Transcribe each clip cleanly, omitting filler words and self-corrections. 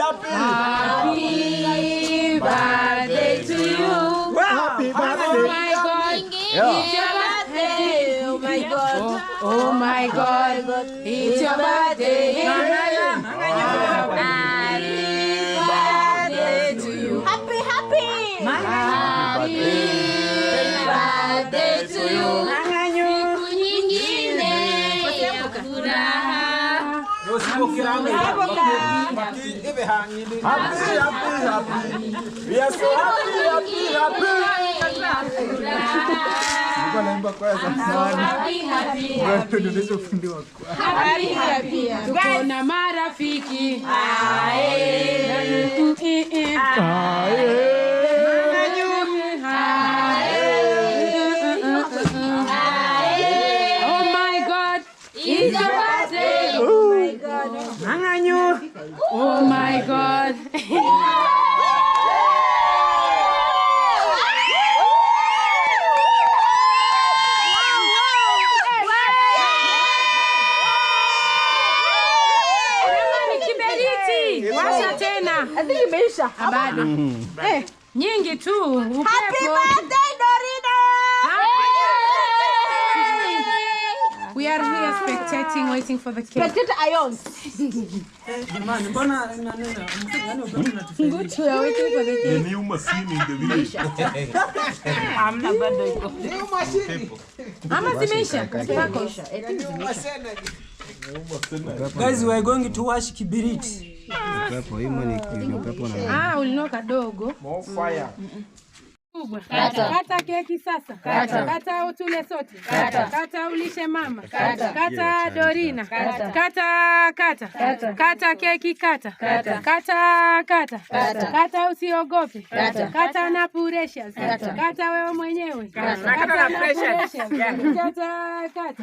Happy, happy. Happy birthday to you. Happy Oh birthday. my God. It's your birthday. Oh my God. Oh my God. It's your birthday. Happy birthday to you. Happy, happy. Happy birthday to you. Siku nyingine ya furaha. Happy, happy, happy. We are so happy, happy, happy. Nilikuwa naimba kwaya za mtaani. Happy, happy, happy. Ndio fundi wa kwaya. Happy, happy. Tuko na marafiki. Ae. Ae. Ae. Oh my God, it's your birthday. Oh my God. Jamani, kiberiti. Washa tena. I think imeisha. Bado. Nyingi tu. Upepo. Happy birthday, Dorina. Happy. We are here spectating, waiting for the cake. Spectator irons. Jamani, mbona nani upepo unatufeli? Good, we are waiting for the The cake. new machine in the village. Ama zimeisha? Guys, we are going to wash kibiriti. Upepo, hii ni upepo na Ah, ulinua kadogo. More fire. Kubwa. Kata keki sasa. Kata utule sote. Kata ulishe mama. Kata Dorina. Kata kata. Kata keki kata. Kata kata. Kata usiogope. Kata na precious. Kata wewe mwenyewe. Kata na precious. Kata kata.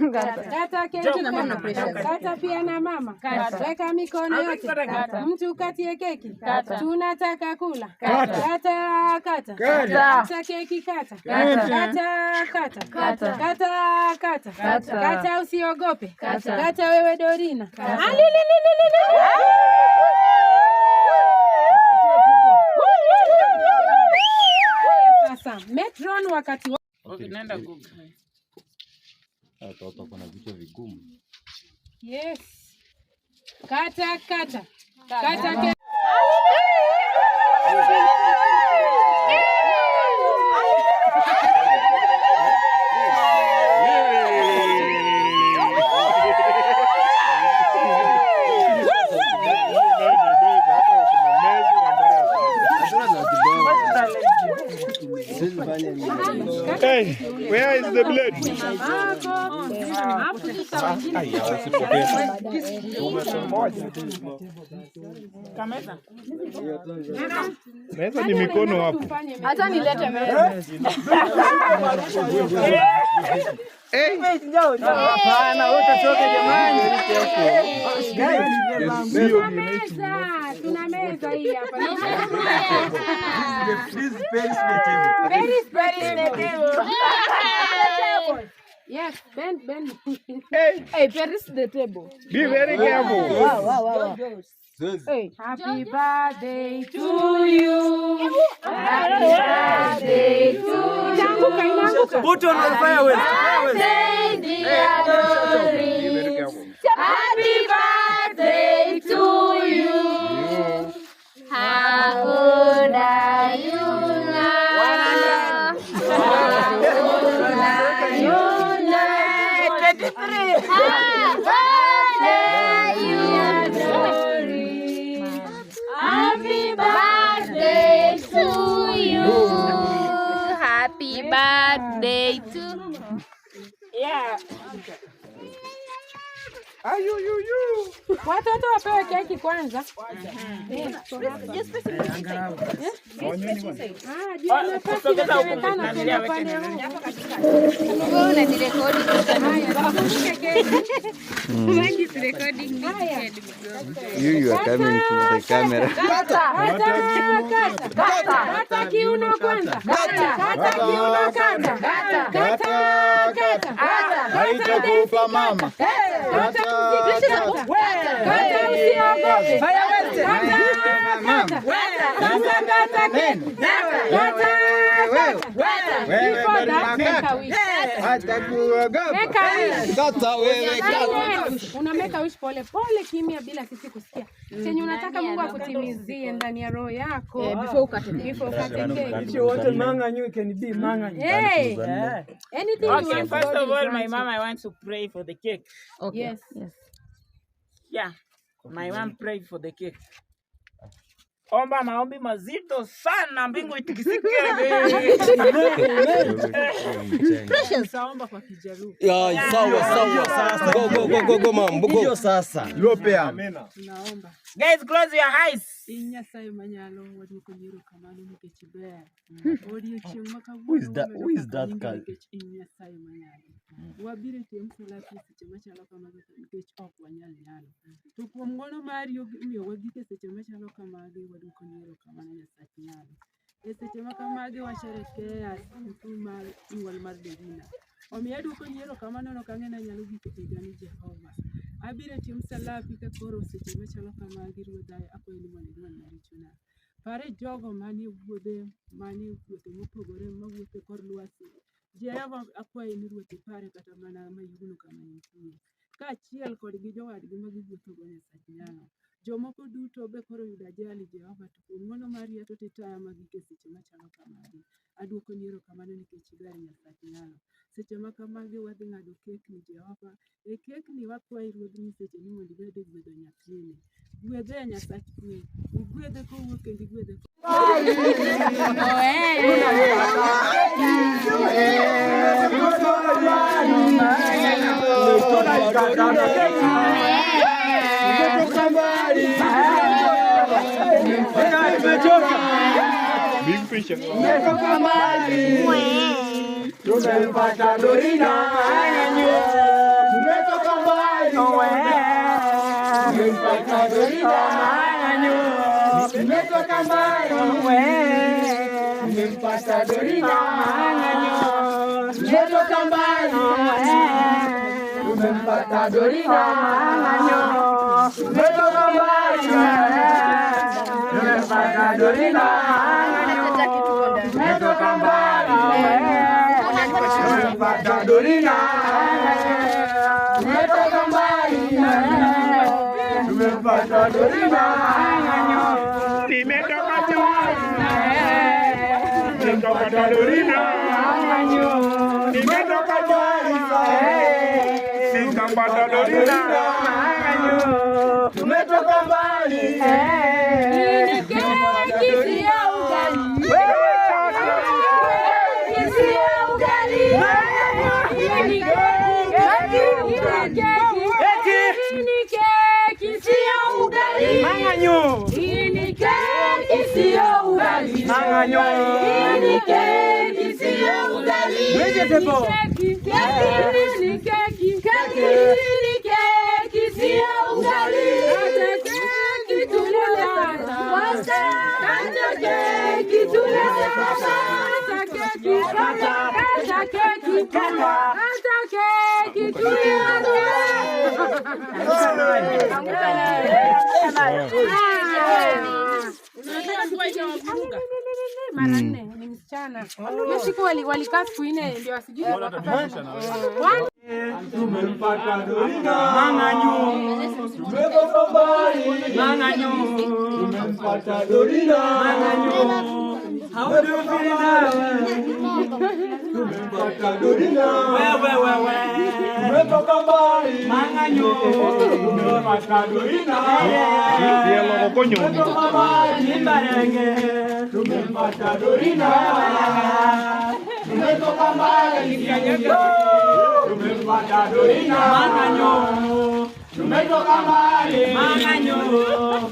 Kata keki kata. Kata pia na mama. Weka mikono yote. Mtu katie keki. Tunataka kula. Kata kata. Kata keki kata. Kata kata. Kata kata. Kata usiogope. Kata wewe Dorina. Alilililili. Haya sasa, matron wakati wa watoto kuna vichwa vigumu. Yes. Kata kata. Kata keki. Hey, where is the blade? Mamako. Alafu sasa wengine Meza ni mikono hapo. tufanye Hata nilete meza. Hapana, wewe utachoka jamani. Sio meza. Tuna meza hii hapa. Please perish the table. Very very Yes, bend bend. Hey, Paris the table. Be very careful. Wow, wow, wow. Hey. Happy birthday to you. Happy birthday to you. Inaanguka, inaanguka. Put on the fireworks. Fireworks. Birthday, dear Be very careful. Happy birthday to you. How old are you now? How old are you now? 23. How old are you, Dory? Happy birthday to you. Happy birthday to Yeah. Watoto wapewe keki kwanza. Ah, juu ya nafasi inasemekana tuende upande huu. Wewe unanirekodi. Haya, tuzunguke keki. Haya. You are coming to the camera. Kata, kata, kata kiuno kwanza. Kata kiuno kata. Kata, kata. Haitakupa mama. Kata muziki kata. Kata usiogope. Kata, Kata. Sasa kata keki. Kata. Kata. Before that, make a wish. Make a wish. Kata wewe, kata. Silence. Una make a wish pole pole kimya bila sisi kusikia. Chenye unataka Mungu akutimizie ndani ya roho yako. Before ukate keki. Before ukate keki. If you want a manganyu, it can be manganyu. Hey, anything you Okay, want first God of will all, my grant mom, you. I want to pray for the cake. Okay. Yes. Yes. Yeah, my mom prayed for the cake. Omba maombi mazito sana, mbingu itikisike. Precious. Ya, sawa sawa. Go go go go go mom. Go. Hiyo sasa. Lopea. Guys, close your eyes. Who is that? Who is that guy? Wabiro e msalaba e seche machalo kamagi nikech ok wanyal nyalo. To kuom ng'wono mari omiyo wagik e seche machalo kamagi, waduokoni erokamano Nyasach nyalo. E seche ma kamagi washerekea sikukuu mar nyuol mar Dorina. Omiyo aduokoni erokamano nok ang'e ni anyalo gik e higani Jehova. Abiro e tie msalapi ka koro seche machalo kamagi Ruodha akwayi ni mondo ing'won-na richona. Pare jogo manie wuodhe manie wuothe mopogore mawuotho e kor lwasi. Jehova akwayi ni Ruoth ipare kata mana mayugno kama entie. Kaachiel kodgi jowadgi ma giwuothogo Nyasach nyalo. Jomoko duto be koro oyudo ajali Jehova to kuom ng'wono mari to itaya magik e seche machalo kamagi. Aduokoni erokamano nikech iber Nyasach nyalo. Seche ma kamagi wadhi ng'ado kekni Jehova. E kekni wakwayi Ruodh nyiseche ni mondo ibed e gwedho nyathini. Gwedhe Nyasach kwe. Igwedhe kowuok kendo igwedhe Big picture. Tumempata Dorina. Tumetoka mbali. Tumempata Dorina. Tumetoka mbali. Tumempata Dorina. Tumetoka mbali. Tumempata Dorina. Tumetoka mbali. Tumempata Dorina. Tumetoka mbali. Tumempata Dorina. Tumetoka mbali. Tumempata Dorina. Nimetoka mbali. Nimetoka Dorina. Nimetoka mbali. Nikampata Dorina. Tumetoka mbali. Ni keki sio ugali. Keki sio ugali. Ni keki. Ni keki sio ugali. Manganyu. Ni keki sio ugali. Manganyu. Ni keki sio ugali. Vegetable. Keki, keki, ni keki, keki, ni keki sio ugali. Kata keki tule sasa. Kata keki tule sasa. Kata keki, kata, kata keki, kata keki tule sasa. Anguka nayo. Mara nne ni msichana. Hiyo siku walikaa siku nne ndio wasijui wakafanya. One Tumempata Dorina. Manganyu. Tumetoka mbali. Manganyu. Tumempata Dorina. Manganyu. How do you feel now? Tumempata Dorina. Wewe wewe. Tumetoka mbali. Manganyu. Tumempata Dorina. Konyo. Tumetoka mbali. Nimbarenge. Tumempata Dorina. Tumetoka mbali. Tumempata Dorina. Manganyu. Tumetoka mbali. Manganyu.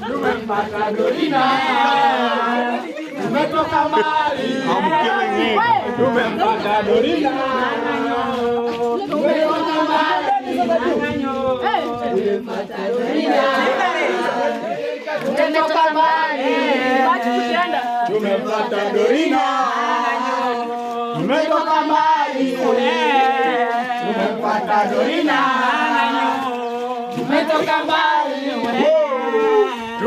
Tumempata Dorina. Tumetoka mbali. I'm killing it. Tumempata Dorina. Tumetoka mbali. Tumempata Dorina. Tumetoka mbali. Tumempata Dorina. Tumetoka mbali. Tumempata Dorina. Tumetoka mbali.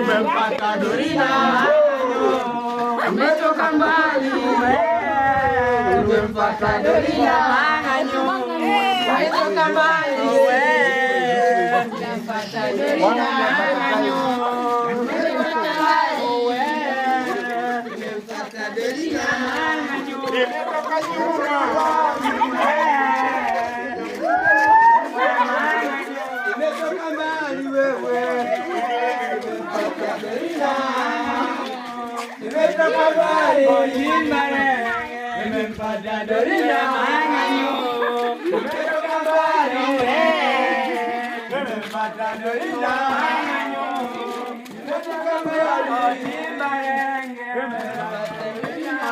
Tumempata Dorina. Tumetoka mbali. Tumempata Dorina. Tumetoka mbali. Tumempata Dorina. Tumetoka mbali. Tumempata Dorina. Nimetoka nyuma. Nimetoka mbali wewe. Nimetoka mbali. Nimempata Dorina. Nimetoka mbali. Nimempata Dorina. Nimetoka mbali. Nimempata Dorina.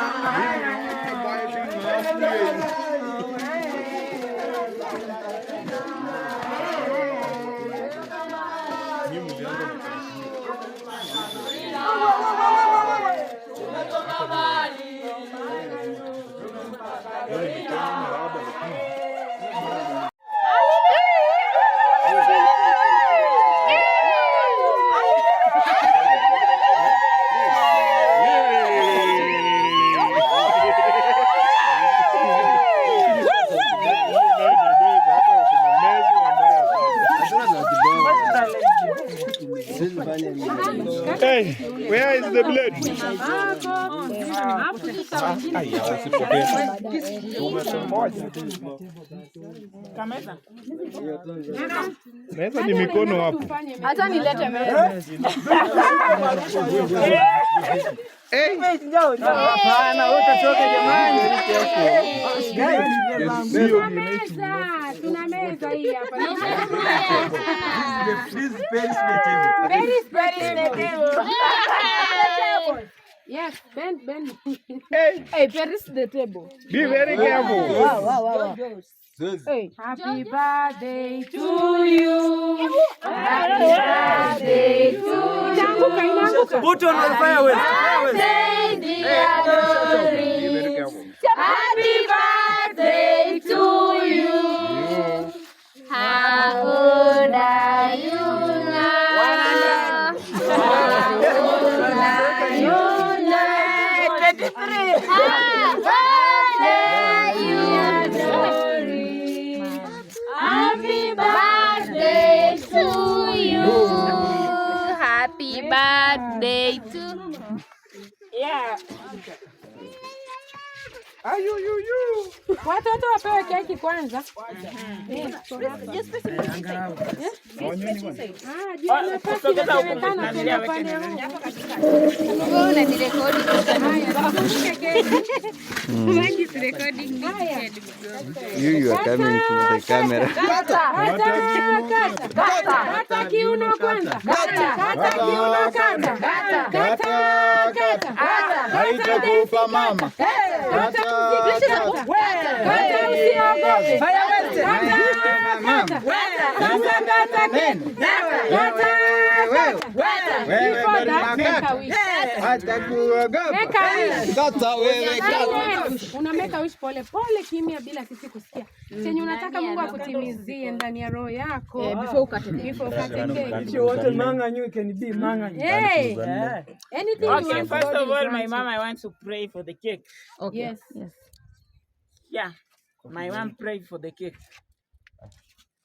Hey, where is the blade? Meza ni mikono hapo. Hata nilete meza. Hey. Hapana, wewe utachoka jamani. Tuna meza hii hapa. Please perish the table. Perish the table. Yes, bend. Hey, perish the table. Be very careful. Wow. Hey. Happy birthday to you. Happy birthday to you. Put on the fireworks. Birthday, dear Doris. Happy birthday to you. How old are you now? How old are you now? 23. How old are you, Doris? Happy birthday to you. Happy birthday to Yeah. Watoto wapewe keki kwanza. Inaonekana tena upande huu. You are coming to the camera. Kata, kata, kata kiuno kwanza. Kata kiuno kwanza. Kata, kata. Haitakupa mama. Kata muziki kata. Kata usiogope. Kata, kata. Sasa kata keki. Kata, kata. Before that, make a wish. Hatakuogopa. Make a wish. Kata wewe kata. Una make a wish pole pole kimya bila sisi kusikia. Chenye unataka Mungu akutimizie ndani ya roho yako. Before ukate keki. Before ukate keki. If you want manganyu, you can be manganyu. Hey, anything you Okay, want first God of will all, my grant mom, you. I want to pray for the cake. Okay. Yes. Yeah, my mom prayed for the cake.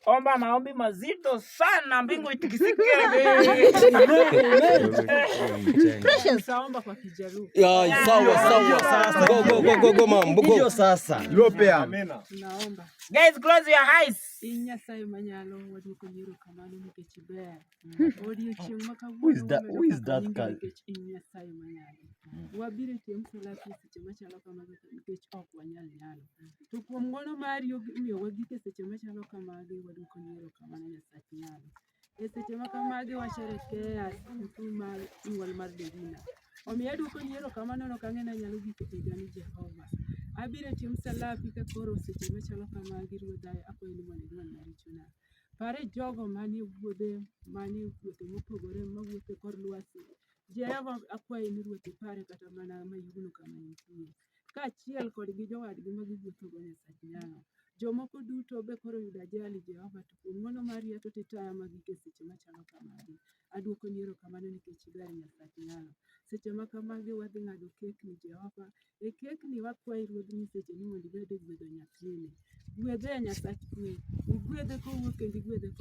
Omba maombi mazito sana, mbingu itikisike. Precious. Tutaomba kwa Kijaluo. Ya, sawa sawa. Go go go go go mom, go. Hiyo sasa. Tunaomba. Guys, close your eyes. In Nyasaye manyalo waduoko ni erokamano nikech iber. Odiochieng' ma Who is kawuono that? wamedo Who is pako that nyingi girl? nikech in Nyasaye manyalo. Wabiro e tie msalaba e seche machalo kamagi nikech ok wanyal nyalo. To kuom ng'wono mari omiyo wagik e seche machalo kamagi waduoko ni erokamano Nyasach nyalo. E seche ma kamagi washerekea sikukuu mar nyuol mar Dorina. Omiyo aduoko ni erokamano no kang'e ni anyalo gik e higani Jehova. Abiro e tie msalapi ka koro seche machalo kamagi Ruodha akwayi ni mondo ing'won-na richona. Pare jogo manie wuodhe manie wuothe mopogore mawuotho e kor lwasi. Jehova akwayi ni Ruoth ipare kata mana mayugno kama entie. Kaachiel kodgi jowadgi ma giwuothogo Nyasach nyalo. Jomoko duto be koro oyudo ajali Jehova, to kuom ng'wono mari to titaya magik e seche machalo kamagi. Aduokoni erokamano nikech iber Nyasach nyalo. Seche ma kamagi wadhi ng'ado kek ni Jehova. E kek ni wakwayi Ruodh nyiseche ni mondo ibed e gwedho nyathini. Gwedhe Nyasach kwe. Igwedhe kowuok kendo igwedhe.